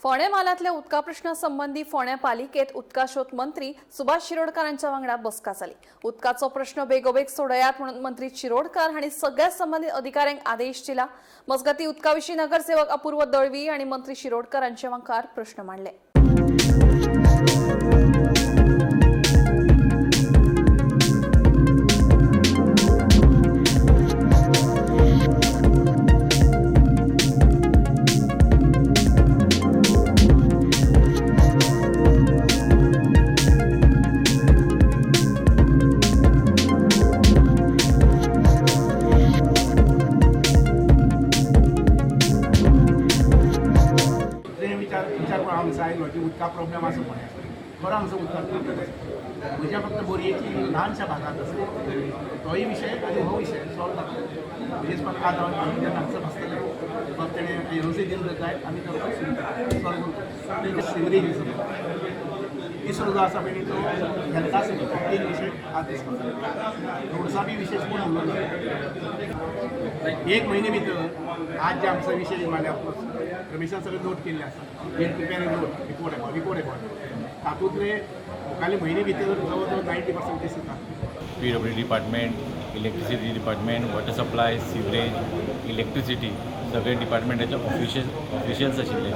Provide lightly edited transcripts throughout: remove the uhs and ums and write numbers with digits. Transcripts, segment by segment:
फोंडें म्हालांतल्या उदका प्रश्ना संबंदी फोंड्या पालिकेत उदकास्रोत मंत्री सुभाष शिरोडकार हांच्या वांगडा बसका जाली. उदकाचो प्रश्न बेगोबेग सोडयात म्हणून मंत्री शिरोडकार हांणी सगळ्या संबंदीत अधिकाऱ्यांक आदेश दिला. मजगतीं उदका विशीं नगरसेवक अपूर्व दळवी आनी मंत्री शिरोडकर हांचे मुखार प्रश्न मांडले. तुवें विचार विचार करून हांगा आयलो की उदका प्रॉब्लेम आसा फोंड्या. बरो हांगसर उदकाचो प्रॉब्लेम आसा. म्हज्या फक्त बोरयेची ल्हानशा भागांत आसा तोय विशय आनी हो विशय सॉल्व जाता. म्हणजेच फक्त आज हांव जेन्ना हांगसर बसतले फक्त तेणें एनओसी दिली जाय आमी तो सॉल्व करता. सिवरेज तिसरो जो आसा पळय न्ही तो हेल्था सयत तीन विशय आज डिस्कस जाले. रोड्सा बी विशेश कोण उलोवंक ना. एक म्हयने भितर आज जे आमचो विशय मांडल्या रमेशान सगळे नोट केल्ले आसा. We'll prepare a note, report about report about तातूंतले मुखाल्ले म्हयने भितर जवळ जवळ 90% केस येता. PW department, electricity department, water supply, sewerage, electricity सगळे डिपार्टमेंटाचे ऑफिशियल्स आशिल्ले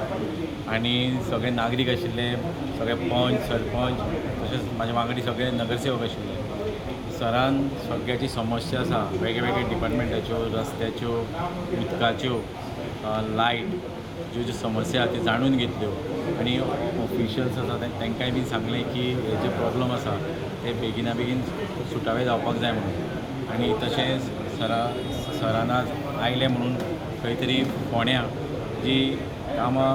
आनी सगळे नागरीक आशिल्ले, सगळे पंच, सरपंच, तशेंच म्हाजे वांगडी सगळे नगरसेवक आशिल्ले. सरान सगळ्याची समस्या आसा वेगळे वेगळे डिपार्टमेंटाच्यो, रस्त्याच्यो, उदकाच्यो, लायट ज्यो ज्यो समस्या आहा त्यो जाणून घेतल्यो आनी ऑफिशियल्स आसा तांकांय बीन सांगलें की हे जे प्रॉब्लम आसा ते बेगिना बेगीन सुटावे जावपाक जाय म्हणून. आनी तशेंच सरान आज आयले म्हणून खंय तरी फोंड्यां जी कामां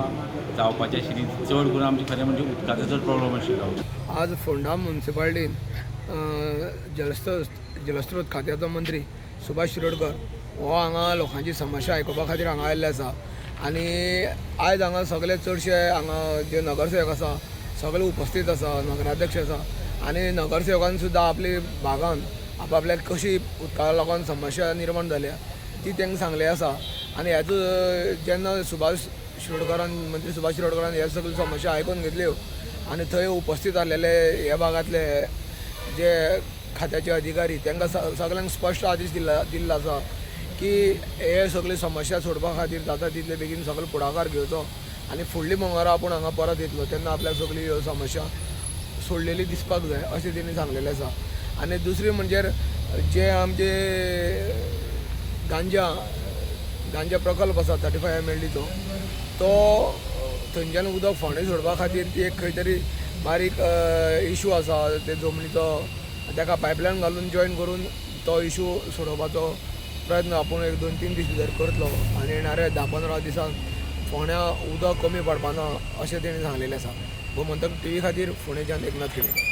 जावपाची आशिल्ली, चड करून आमची खरें म्हणजे उदकाचो चड प्रॉब्लम आशिल्लो. आज फोंडा मुन्सिपाल्टीन जलस्रोत खात्याचो मंत्री सुभाष शिरोडकर हो हांगा लोकांची समस्या आयकुपा खातीर हांगा आयिल्ले आसा. आनी आयज हांगा सगळे चडशे हांगा जे नगरसेवक आसा सगळे उपस्थित आसा, नगराध्यक्ष आसा. आनी नगरसेवकान सुद्दां आपली भागान आपआपल्याक कशी उदका लागून समस्या निर्माण जाल्या ती तांकां सांगली आसा. आनी हेजो जेन्ना सुभाष शिरोडकरान, मंत्री सुभाष शिरोडकरान हे सगळ्यो समस्या आयकून घेतल्यो आनी थंय उपस्थित आसलेले ह्या भागांतले जे खात्याचे अधिकारी तांकां सगल्यांक स्पश्ट आदेश दिल्लो आसा की हे सगळी समस्या सोडपा खातीर जाता तितले बेगीन सगळो फुडाकार घेवचो आनी फुडली मंगळारा आपूण हांगा परत येतलो तेन्ना आपल्याक सगळी ह्यो समस्या सोडलेली दिसपाक जाय अशें तेणी सांगलेलें आसा. आनी दुसरी म्हणजे जे आमचे गांजा गांजा प्रकल्प आसा 35 एमएलडीचो, तो थंयच्यान उदक फोंडें सोडपा खातीर ती एक खंय तरी बारीक इशू आसा ते जमनीचो, ताका पायपलायन घालून जॉयन करून तो इशू सोडोवपाचो प्रयत्न आपूण एक 2-3 दीस भितर करतलो आनी येणाऱ्या 10-15 दिसान फोंड्या उदक कमी पडपाना अशें तेणी सांगलेलें आसा. गोमंतक टीव्ही खातीर फोंडेच्यान एकनाथ खेडे.